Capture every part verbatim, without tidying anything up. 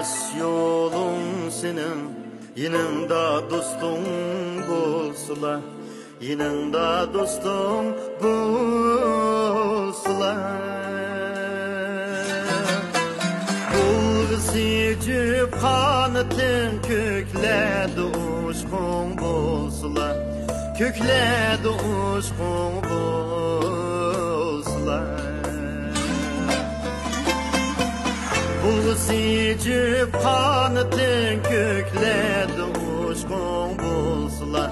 يولۇڭ سېنىڭ يېنىڭدا دوستۇڭ بولسىلا، يېنىڭدا دوستۇڭ بولسىلا. بولغۇسى جۈپ قانىتىڭ، كۆكلەردە ئۇچقۇڭ بولسىلا، كۆكلەردە ئۇچقۇڭ بولسىلا. بولغۇسى جۈپ قانىتىڭ، كۆكلەردە ئۇچقۇڭ بولسىلا،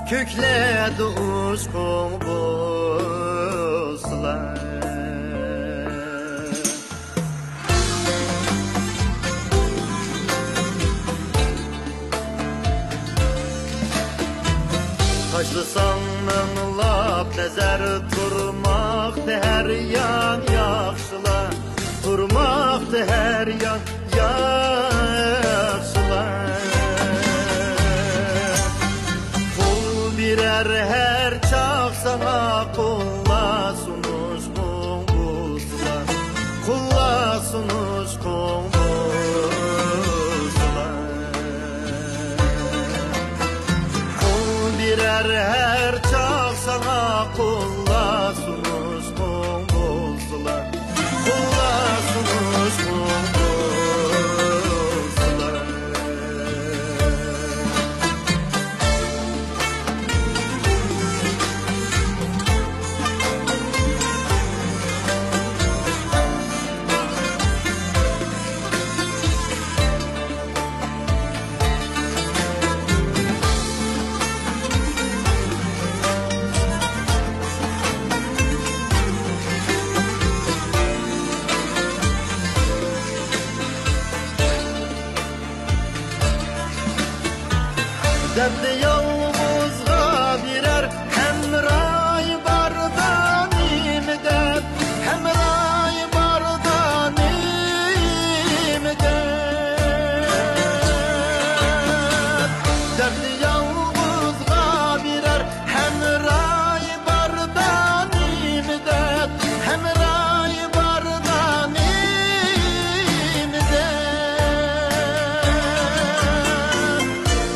كۆكلەردە ئۇچقۇڭ بولسىلا. تاشلىساڭ مىڭلاپ نەزەر، تۇرماقتا ھەر يان ياخشىلار، تۇرماقتا ھەر يان ياخشىلار. قول بېرەر ھەر چاغ ساڭا، قوللار سۇنۇشقۇڭ بولسىلا، قوللار سۇنۇشقۇڭ بولسىلا. قول بېرەر ھەر چاغ ساڭا، قوللار سۇنۇشقۇڭ بولسىلا، قوللار سۇنۇشقۇڭ بولسىلا. دەردنى يالغۇزغا بېرەر، ھەمراھى باردا نېمە دەپ، ھەمراھى باردا نېمە دەپ. دەردنى يالغۇزغا بېرەر، ھەمراھى باردا نېمە دەپ، ھەمراھى باردا نېمە دەپ.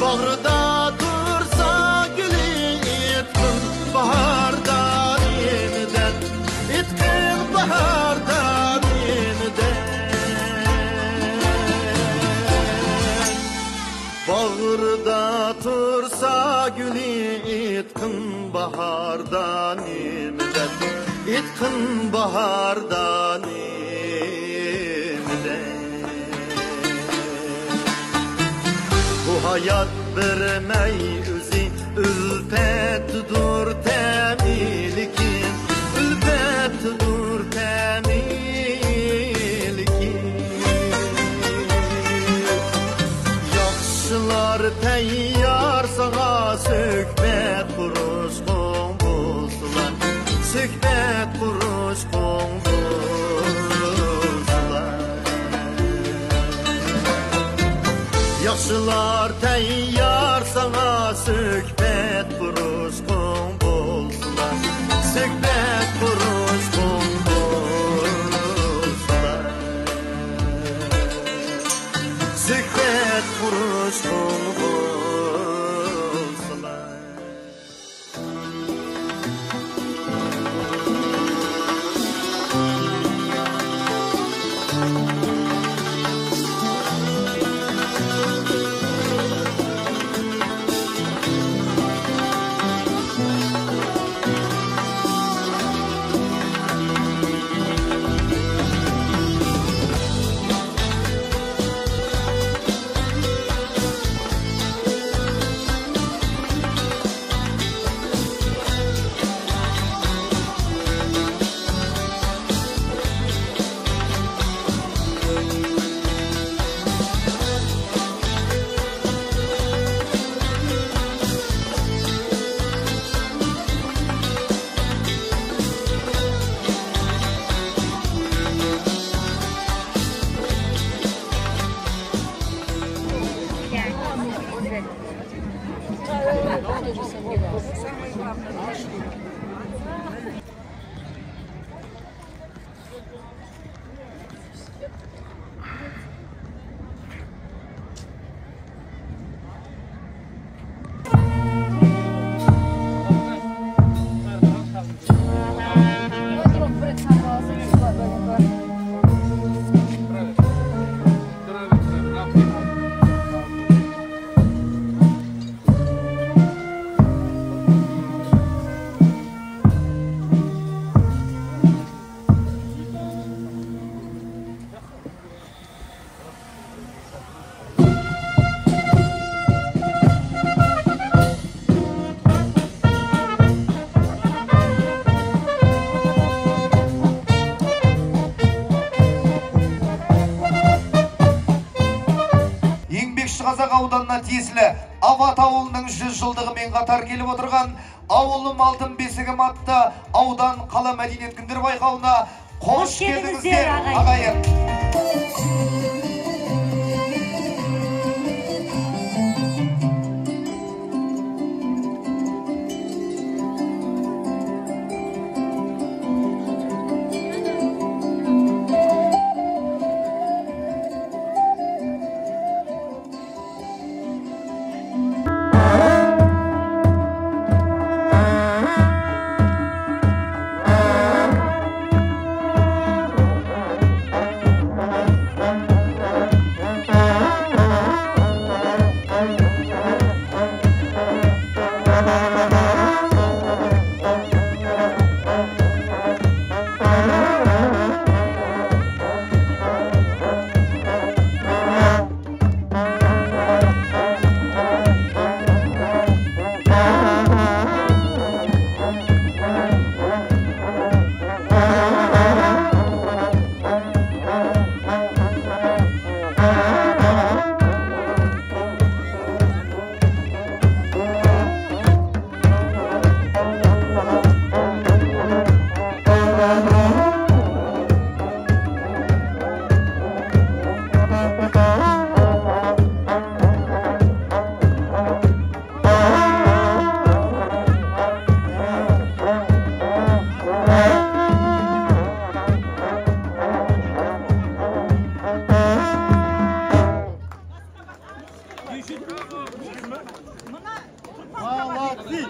باغرىدا تۇرسا گۈلى ئېيتقىن باھاردا نېمە دەپ، ئېيتقىن باھاردا نېمە دەپ. باغرىدا تۇرسا گۈلى ئېيتقىن باھاردا نېمە دەپ، ئېيتقىن باھاردا نېمە دەپ. بۇ ھايات بىر مەي ئۆزى، ئۈلپەتتۇر تەمى لېكىن، ئۈلپەتتۇر تەمى لېكىن. ياخشىلار تەييار ساڭا، سۆھبەت قۇرۇشقۇڭ بولسىلا، سۆھبەت قۇرۇشقۇڭ بولسىلا. ياخشىلار تەييار ساڭا، سۆھبەت قۇرۇشقۇڭ بولسىلا، سۆھبەت قۇرۇشقۇڭ بولسىلا، سۆھبەت قۇرۇشقۇڭ بولسىلا. قازاق ئاۋۇدانلار تىيىسلىك ئاۋات ئاۋۇلىنىڭ يۈز يىللىقىغا مىڭ قاتار كېلىپ ئولتۇرغان ئاۋۇلۇم ئالدىن بېسىگە ماتتا ئاۋۇدان قالا مەدەنىيەت گۈندۈرباي قاۋۇنا خوش كېلىڭىزلەر ئاغايىن. Молодцы!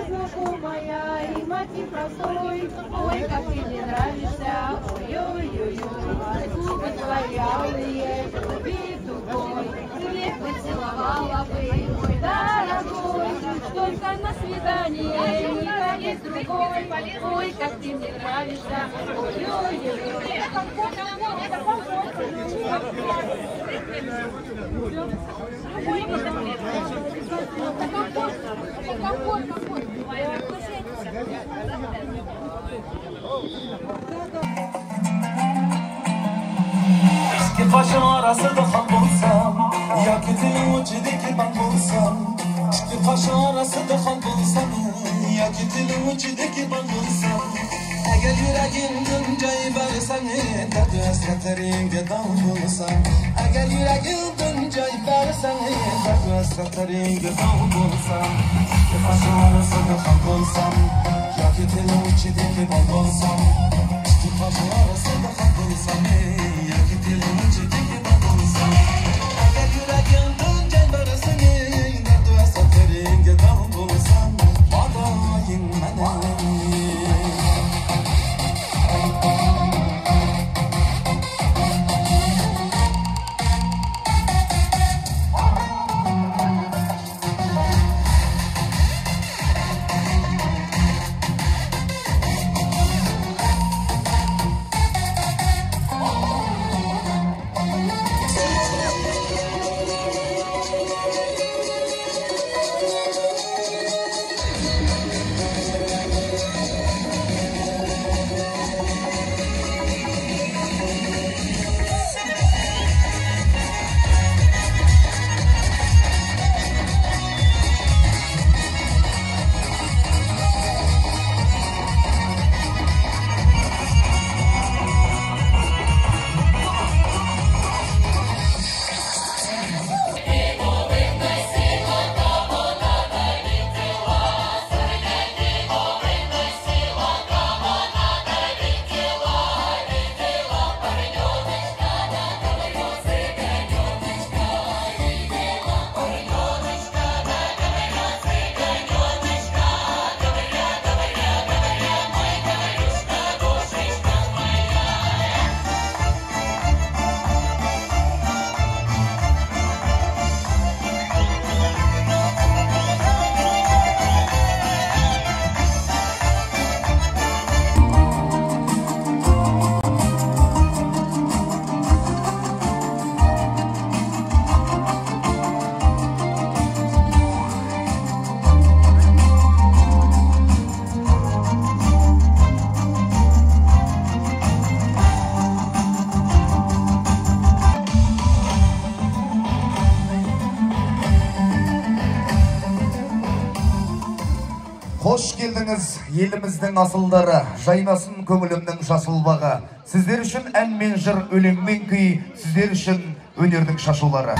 Знакомая и мать непростой. Ой, как ты мне нравишься. Ой-ой-ой-ой. Губы твои алые, губы тугой. Ты бы целовала бы, мой дорогой. Только на свидание не ходи с другой. Ой, как ты мне нравишься. Ой-ой-ой-ой. ئىككى قاشنىڭ ئارىسىدا خان بولسام، ياكى تىلىڭ ئۇچىدىكى بال بولسام. ئىككى قاشنىڭ ئارىسىدا خان بولسام، ياكى تىلىڭ ئۇچىدىكى بال بولسام. ئەگەر يۈرىكىڭدىن جاي بەرسەڭ، دەردى ھەسرەتلىرىڭگە داڭ بولسام. ئەگەر يۈرىكىڭدىن جاي بەرسەڭ، دەردى ھەسرەتلىرىڭگە داڭ بولسام. ئىككى قاشنىڭ ئارىسىدا خان بولسام، ياكى تىلىڭ ئۇچىدىكى بال بولسام. ئىككى قاشنىڭ ئارىسىدا خان بولسام، ياكى تىلىڭ ئۇچىدىكى بال بولسام. ئەگەر يۈرىكىڭدىن جاي بەرسەڭ، دەردى ھەسرەتلىرىڭگە داڭ بولسام. ماڭايىن مەن. خوش كەلدىڭىز، ئېلىمىزنىڭ ئاسىللىرى، جايناسۇن كۆڭلۈمنىڭ جاسىل باغى. سىزلەر ئۈچۈن ئەن مېنىڭ جىر، ئۆلۈمنىڭ كۈيى، سىزلەر ئۈچۈن ئۈنەرنىڭ شاشۇلىرى.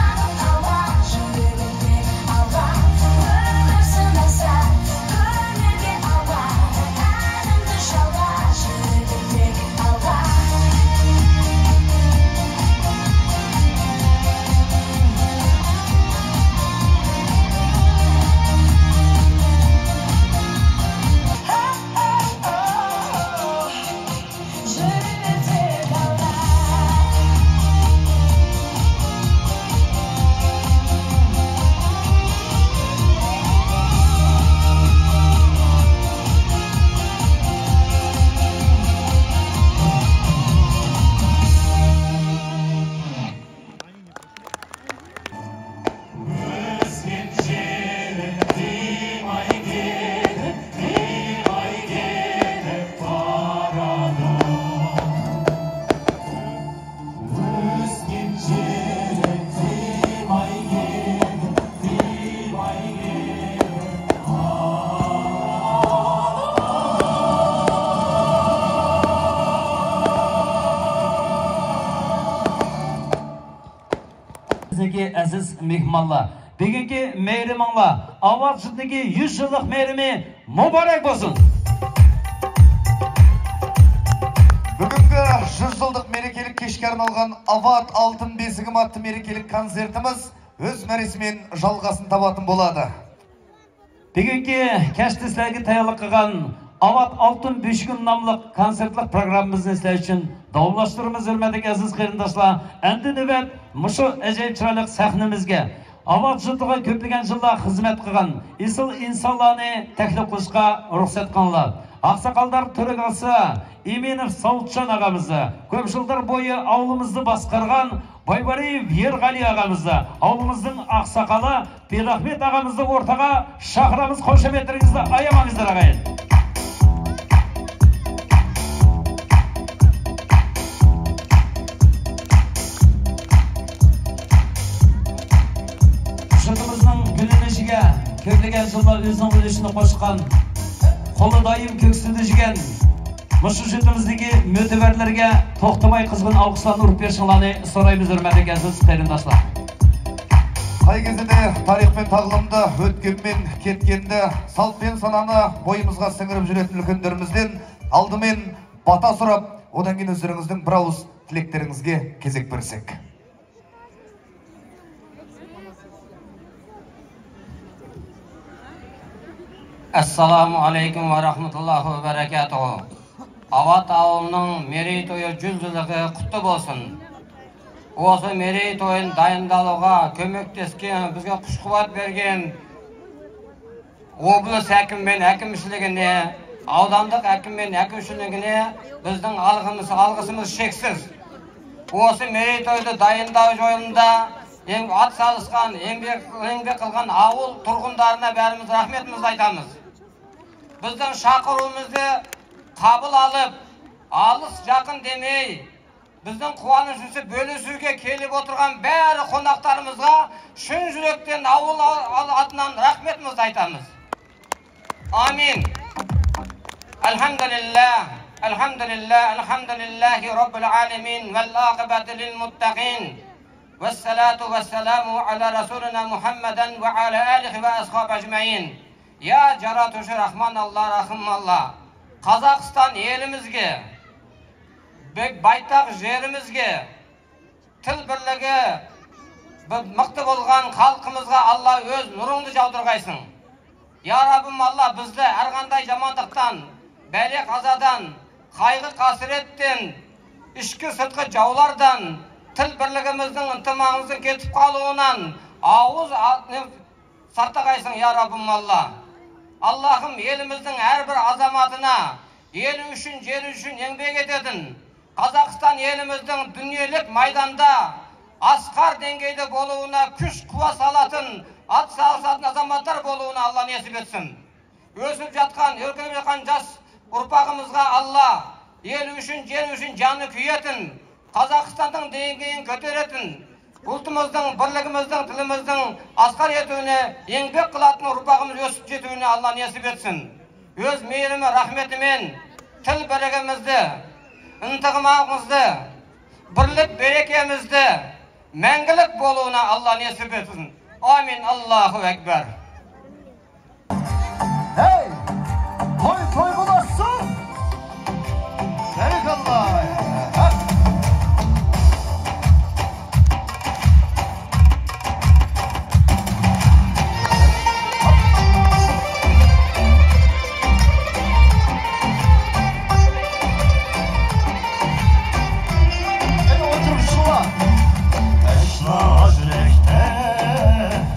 بىزنىڭكى ئەزىز مېھمانلار، بۈگۈنكى مېرىمىڭلار، ئاۋات شىركىتىنىڭكى يۈز يىللىق مېرىمى مۇبارەك بولسۇن! بۈگۈنكى يۈز يىللىق مەرىكىلىك كەچكە ئارنالغان ئاۋات ئالتۇن بېسىقى ماتتا مەرىكىلىك كونسېرتىمىز ئۆز مەرىسىمىن ژالغاسىنى تاۋاتىن بولادۇ. بۈگۈنكى كەچتە سىلەرگە تەييارلىق قىلغان ئاۋات ئالتۇن بۆشۈكۈم ناملىق كونسېرتلىق پروگراممىمىزنى سىلەر ئۈچۈن داۋاملاشتۇرىمىز، ھۆرمەتلىك ئەزىز قېرىنداشلار. ئەمدى نۆۋەت مۇشۇ ئەجايىپ چىرايلىق سەھنىمىزگە ئاۋات جۇتىغا كۆپلىگەن يىللار خىزمەت قىلغان ئېسىل ئىنسانلارنى تەكلىپ قىلىشقا رۇخسەت قىلىڭلار. ئاقساقالدار تۈرك ئاغىسى ئىمىنوف ساۋۇتجان ئاغامىزنى، كۆپ يىللار بويى ئاۋۇلىمىزنى باسقارغان بايبارىيېف يېرغالى ئاغامىزنى، ئاۋۇلىمىزنىڭ ئاقساقالى بىراھمەت ئاغامىزنى ئورتىغا شاقىرىمىز، قوشۇمەتلىرىڭىزنى ئايىماڭىزلار ئاغايىن. جۇتىمىزنىڭ گۈللىنىشىگە كۆپلىگەن يىللار ئۆزىنىڭ ئۈلۈشىنى قوشقان، قولى دائىم كۆكسىدە يۈرگەن مۇشۇ جۇتىمىزدىكى مۆتىۋەرلەرگە توختىماي قىزغىن ئالقىشلارنى ئۇرۇپ بېرىشىڭلارنى سورايمىز، ھۆرمەتلىك ئەزىز قېرىنداشلار. قايغۇسىدا، تارىخ بىلەن تاغلىمدا، ئۆتكۈن بىلەن كەتكەندە، سالپىن سانانا بويىمىزغا سىڭىرىپ يۈرگەن ئۈلكەندىرىمىزدىن ئالدى بىلەن باتا سوراپ، ئۇدان كېيىن ئۆزلىرىڭىزنىڭ بىر ئاۋۇز تىلەكلىرىڭىزگە كېزىك بەرسەك. ئەسسالامۇ ئەلەيكۇم ۋە رەھمەتۇللاھى ۋە بەرەكاتۇھۇ. ئاۋات ئاۋۇلىنىڭ مېرەيتويى يۈز يىللىقى قۇتلۇق بولسۇن. ئۇ بولسا مېرەيتويىنى دايىنلىغىنىغا كۆمەكلەشكەن، بىزگە كۈچ-قۇۋۋەت بەرگەن ئوبلاست ھاكىمى بىلەن ھاكىمچىلىكىنى، ئاۋدانلىق ھاكىمى بىلەن ھاكىمچىلىكىنى بىزنىڭ ئالغىمىز، ئالغىسىمىز چەكسىز. بولسا مېرەيتويدا دايىندا جويۇندا ئەڭ ئات سالىشقان، ئەڭ بەك، ئەڭ بەك قىلغان ئاۋۇل تۇرغۇنلارىنا بەرىمىز رەھمىتىمىزنى ئېيتىمىز. بىزنىڭ چاقىرىۋىمىزنى قابىل ئېلىپ، ئالىس يېقىن دېمەي، بىزنىڭ قۇۋانچىمىزنى بۆلۈشكە كېلىپ ئولتۇرغان بارلىق قوناقلىرىمىزغا چىن يۈرەكتىن ئاۋۇل ئاتىنىڭ رەھمىتىمىزنى ئېيتىمىز. ئامىن. ئەلھەمدۇلىللا، ئەلھەمدۇلىللا، ئەلھەمدۇلىللاھى رەببىل ئالەمىن، ۋەل ئاقىبەتۇ لىل مۇتتەقىن، ۋەسسالاتۇ ۋەسسالامۇ ئالا رەسۇلىنا مۇھەممەدىن ۋە ئالا ئالىھى ۋە ئەسھابى ئەجمەئىن. يا جاراتۇشى رەھمان ئاللا، رەھىم ئاللا. قازاقىستان ئېلىمىزگە، بەك بايتاق يېرىمىزگە، تىل بىرلىكى بىر مىقتى بولغان خەلقىمىزگە ئاللا ئۆز نۇرۇڭنى ياغدۇرغايسىڭ. يا رەببىم ئاللا، بىزنى ھەر قانداق يامانلىقتىن، بەلا-قازادىن، قايغۇ-قەسرەتتىن، ئىچكى-سىرتقى جاۋلاردىن، تىل بىرلىكىمىزنىڭ، ئىتتىپاقىمىزنىڭ كېتىپ قالغىنىدىن ئاۋۇز ئاتنى ساقلىغايسىڭ، يا رەببىم ئاللا. ئاللاھىم، ئېلىمىزنىڭ ھەر بىر ئازاماتىنا ئېلى ئۈچۈن، جېنى ئۈچۈن يەڭگەن ئەتىدىن، قازاقىستان ئېلىمىزنىڭ دۇنيالىق مەيداندا ئاسقار دەڭگەيدە بولۇۋىنا كۈچ-قۇۋۋەت سالاتىن، ئات سالساتىن ئازاماتلار بولۇۋىنا ئاللا نېسىپ ئەتسۇن. ئۆسۈپ ياتقان، ئۆركىلىپ ياتقان ياش ئۇرپاقىمىزغا ئاللا ئېلى ئۈچۈن، جېنى ئۈچۈن جانىنى كۆيەتىن، قازاقىستاننىڭ دېڭىزىنى كۆتۈرەتىن، ئۇلتىمىزنىڭ، بىرلىكىمىزنىڭ، تىلىمىزنىڭ ئاسقار يېتىۋىنى، يەڭگەن قىلاتىن ئۇرپاقىمىز ئۆسۈپ يېتىۋىنى ئاللا نېسىپ ئەتسۇن. ئۆز مېھرىمى، رەھمىتىمىن تىل بىرلىكىمىزدە، ئىنتىقامىمىزدا، بىرلىك بەرىكىتىمىزدە مەڭگۈلۈك بولۇشىنى ئاللا نېسىپ ئەتسۇن. ئامىن. ئاللاھۇ ئەكبەر. ھەي! توي توي بولسۇن! بەرىكاللا! ئەشنا يۈرەكتە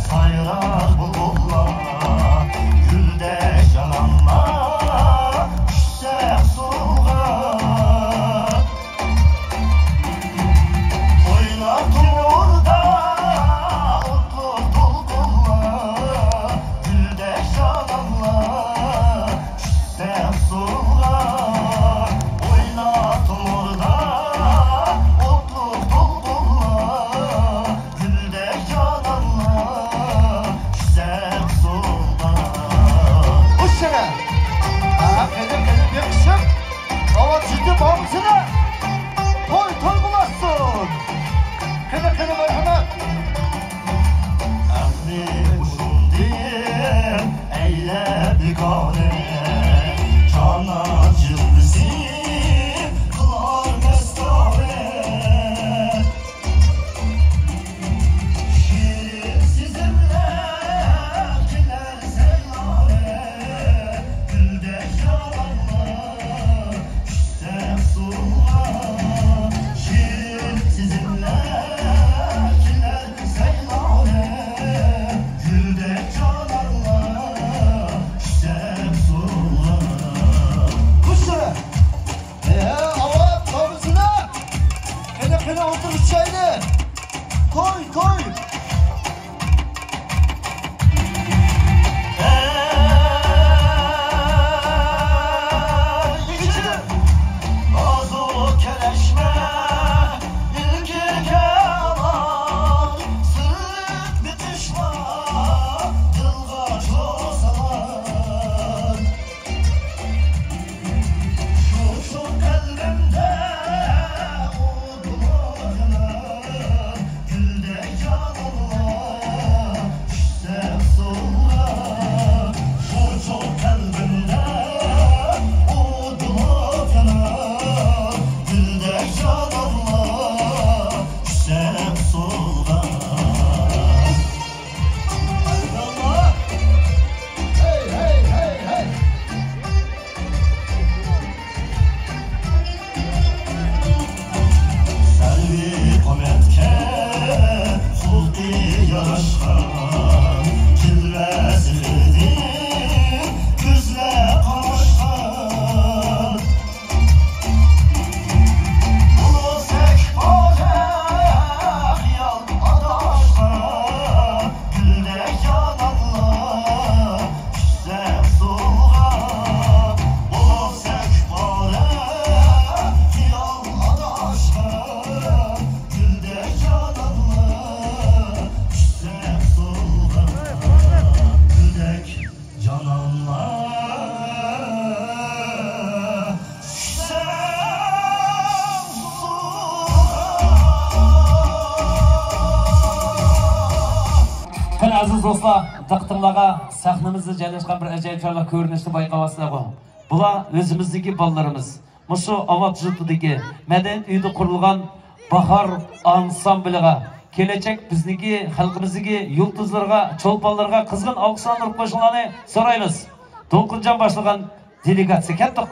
سايرار بۇلبۇللار، گۈلدەك جانانلار چۈشسە ھۇزۇرغا. ئوينار تومۇردا ئوتلۇق دولقۇنلار، گۈلدەك جانانلار چۈشسە ھۇزۇرغا. ئوينار تومۇردا ئوتلۇق دولقۇنلار، گۈلدەك جانانلار چۈشسە ھۇزۇرغا. ئۇششەنە! ھە، قېنى، قېنى، بېقىشىپ! ئاۋاز يېتىپ بارمىسىلەر؟ توي توي بولسۇن! قېنى، قېنى، مەرھەمەت! ئەقلى ھوشۇمدىن ئەيلە بىكارە، جانان جىلۋىسى قىلار مەستانە. شېرىن سېزىملەر كېلەر سەيلانە، گۈلدەك جانانلار چۈشسە ھۇزۇرغا. شېرىن سېزىملەر كېلەر سەيلانە، گۈلدەك جانانلار چۈشسە ھۇزۇرغا. خۇش! ھە، ئاۋات، تومۇزىدا. قېنى، قېنى، ئولتۇرۇپ ئىچەيلى. توي، توي. ئەي، ئىچىدە نازۇك كەلەشمە، ئىلكىگە ئالار، سىرت بېقىشما، دىلغا چوسالار. شۇ، شۇ قەلبىمدە ئوتلۇق يانار، گۈلدەك جانانلار چۈشسە ھۇزۇرغا. شۇ، شۇ قەلبىمدە ئوتلۇق يانار، گۈلدەك جانانلار چۈشسە ھۇزۇرغا. سەلۋى قامەتكە خۇلقى ياراشقان، جىلۋە سېھرىدىن كۆزلەر قاماشقان. جانانلار چۈشسە ھۇزۇرغا. قېنى، ئەزىز دوستلار، دىققىتىڭلارغا سەھنىمىزدە جايلاشقان بىر ئەجايىپ چىرايلىق كۆرۈنۈشنى بايقاۋاتىسىلەرغۇ؟ بۇلار ئۆزىمىزنىڭكى بالىلىرىمىز. مۇشۇ ئاۋات يۇرتىدىكى مەدەنىيەت ئۆيىدە قۇرۇلغان باھار ئانسامبىلىغا، كېلەچەك بىزنىڭكى، خەلقىمىزنىڭكى يۇلتۇزلىرىغا، چولپانلىرىغا قىزغىن ئالقىشلارنى ئۇرۇپ قويۇشۇڭلارنى سورايمىز. دولقۇنجان باشلىغان دېلېگاتسىيە كەتتۇق.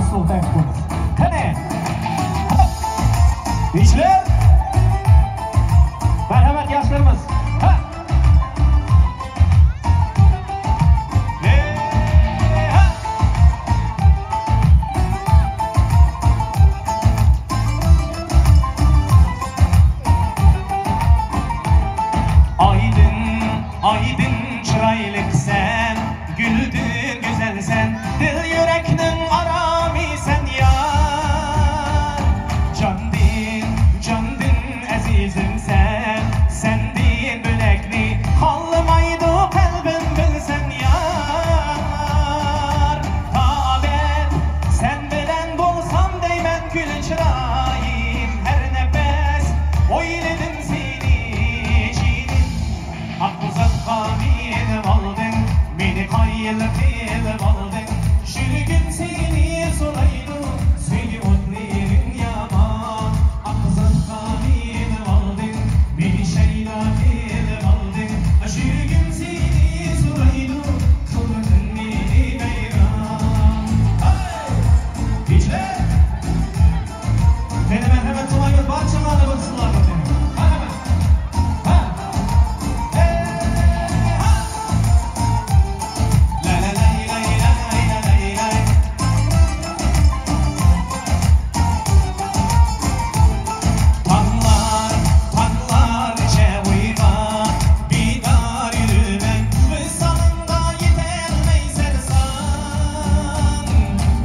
سۇلتان قۇل. قېنى. يېشىلىم. مەرھەمەت، ياشلىرىمىز. ھە. ھە. ئايدىن، ئايدىن چىرايلىقسەن، گۈلدىن گۈزەلسەن، دىل يۈرەكنىڭ ئارامى سەن يار. جاندىن، جاندىن ئەزىزىمسەن، سەندىن بۆلەكنى خالىمايدۇ قەلبىم بىلسەن يار. تا ئابەد سەن بىلەن بولسام دەيمەن گۈل چىرايىم، ھەر نەپەس ئويلىدىم سېنى جېنىم. ئاق بۇزاتقا مېنىپ ئالدىڭ، مېنى قايىل قىلىپ ئالدىڭ. يۈرىكىم سېنى سورايدۇ، سۆيگۈ ئوتلىرىڭ يامان. ئاق بۇزاتقا مېنىپ ئالدىڭ، مېنى شەيدا قىلىپ ئالدىڭ. يۈرىكىم سېنى سورايدۇ، قىلمىغىن مېنى ۋەيران. ھەي! يېشىلىم! قېنى، مەرھەمەت قىلايلى، بارچىڭلارنى بىر سىلارغا قېنى. مەرھەمەت. ھە. ھە. ھە. لا لا لا لا لا لا لا لا. تاڭلار، تاڭلارچە ئويغا بىدار يۈرىمەن، ۋىسالىڭغا يېتەلمەي سەرسان.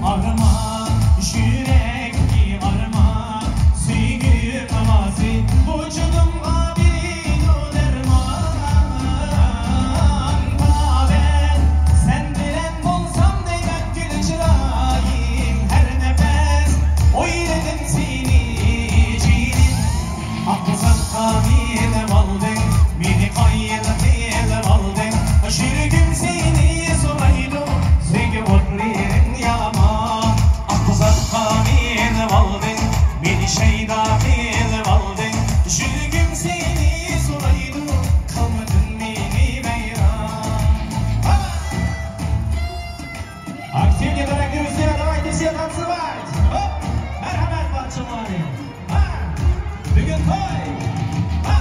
ئارمان، يۈرەكتىكى ئارمان، سۆيگۈ ئاۋازى، ۋۇجۇدۇمغا بېرىدۇ دەرمان. تا ئابەد سەن بىلەن بولسام دەيمەن گۈل چىرايىم، ھەر نەپەس ئويلىدىم سېنى جېنىم. ئاق بۇزاتقا مېنىپ ئالدىڭ، مېنى قايىل قىلىپ ئالدىڭ. يۈرىكىم سېنى سورايدۇ، سۆيگۈ ئوتلىرىڭ يامان. ئاق بۇزاتقا مېنىپ ئالدىڭ، مېنى شەيدا قىلىپ ئالدىڭ. يۈرىكىم سېنى سورايدۇ، قىلمىغىن مېنى ۋەيران. ھە! Активнее, дорогие друзья, давайте все танцевать! Хоп! Мәрхәмәт, бачылар! Һа! Бүген той! Һа!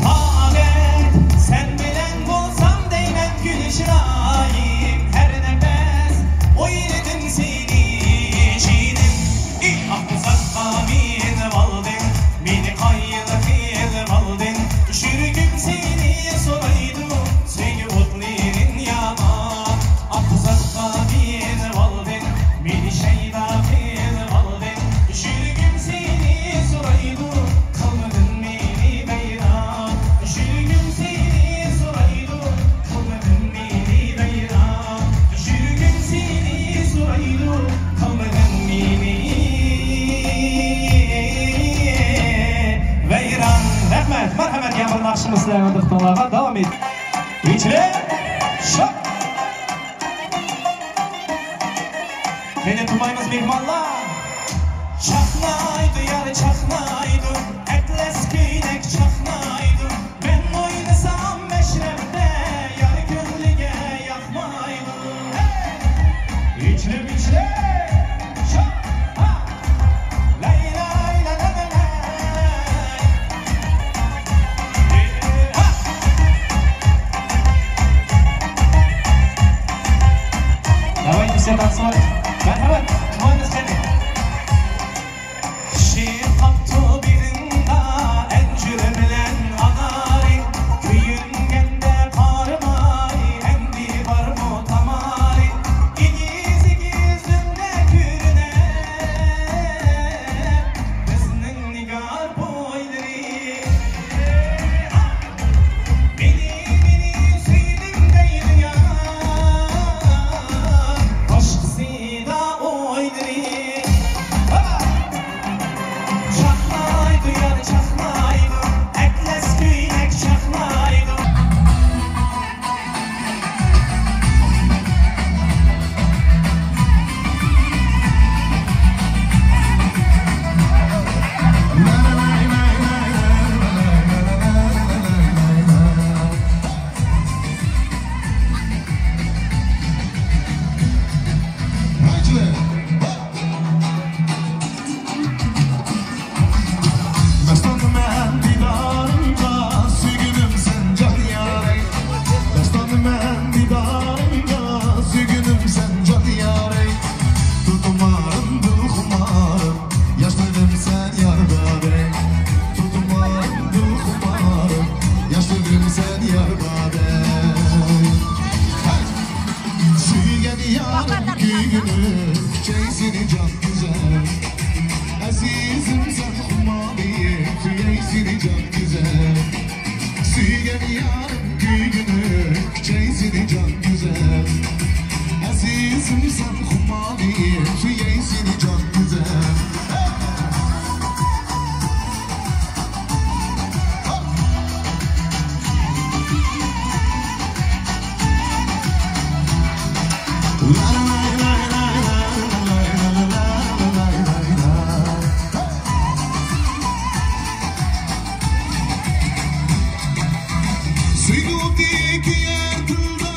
Һа, ئابەد، سەن بىلەن بولسام دەيمەن گۈل چىرايىم، ھەر نەپەس ئويلىدىم سېنى جېنىم. ئى، ئاق بۇزاتقا مېنىپ ئالدىڭ، مېنى قايىل قىلىپ ئالدىڭ. يۈرىكىم سېنى سورايدۇ، سۆيگۈ ئوتلىرىڭ يامان. ئاق بۇزاتقا مېنىپ ئالدىڭ، مېنى شەيدا قىلىپ ئالدىڭ. يۈرىكىم سېنى سورايدۇ، قىلمىغىن مېنى ۋەيران. يۈرىكىم سېنى سورايدۇ، قىلمىغىن مېنى ۋەيران. يۈرىكىم سېنى سورايدۇ، قىلمىغىن مېنى ۋەيران. رەھمەت، مەرھەمەت، يامغۇر ناخشىمىز سىلەرنىڭ دىققىتىڭلارغا داۋام ئېتىپ. يېشىلىم، شوق. قېنى تۇرمايمىز مېھمانلار. چاقنايدۇ يار، چاقنايدۇ، ئەتلەس كۆينەك چاقنايدۇ. مەن ئوينىسام مەشرەپتە، يار كۆڭلىگە ياقمايدۇ. ھەي! يېشىلىم، يېشىلىم! شا! ھا! لاي، لاي، لا، لا، لا، لاي. ھا! Давайте все танцевать. Мәрхәмәт, мойныңыз қане? شىر قاپتۇ بېلىڭ سېنى جان گۈزەل. ئەزىزىم سەن خۇمارىم، سۆيەي سېنى جان گۈزەل. سۆيگەن يارىم كۆيگۈنۈك، كۈچەي سېنى جان گۈزەل. ئەزىزىم سەن خۇمارىم، سۆيەي سېنى جان گۈزەل. سۆيگۈدىكى يەر تىلدا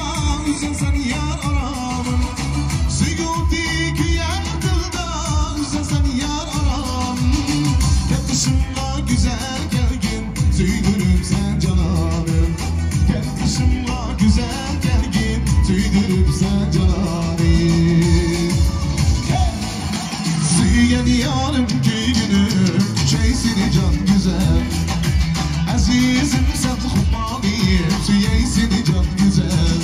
ئۈزەلسەن يار ئارامىم. سۆيگۈدىكى يەر تىلدا ئۈزەلسەن يار ئارامىم. كەلگۈسۈمغا گۈزەل كەلگىن، سۆيدۈرۈپسەن جانانىم. كەلگۈسۈمغا گۈزەل كەلگىن، سۆيدۈرۈپسەن جانانىم. سۆيگەن يارىم كۆيگۈنۈك، كۈچەي سېنى جان گۈزەل. ئەزىزىم سەن خۇمارىم، سۆيەي سېنى جان گۈزەل.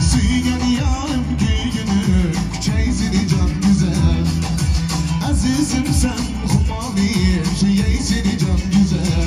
سۆيگەن يارىم كۆيگۈنۈك، كۈچەي سېنى جان گۈزەل. ئەزىزىم سەن خۇمارىم، سۆيەي سېنى جان گۈزەل.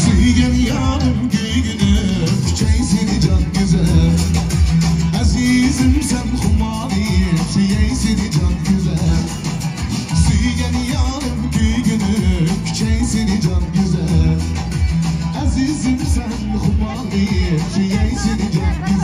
سۆيگەن يارىم كۆيگۈنۈك، كۈچەي سېنى جان گۈزەل. ئەزىزىم سەن خۇمارىم، سۆيەي سېنى جان گۈزەل. سۆيگەن يارىم كۆيگۈنۈك، كۈچەي سېنى جان گۈزەل. ئەزىزىم سەن خۇمارىم، سۆيەي سېنى جان گۈزەل.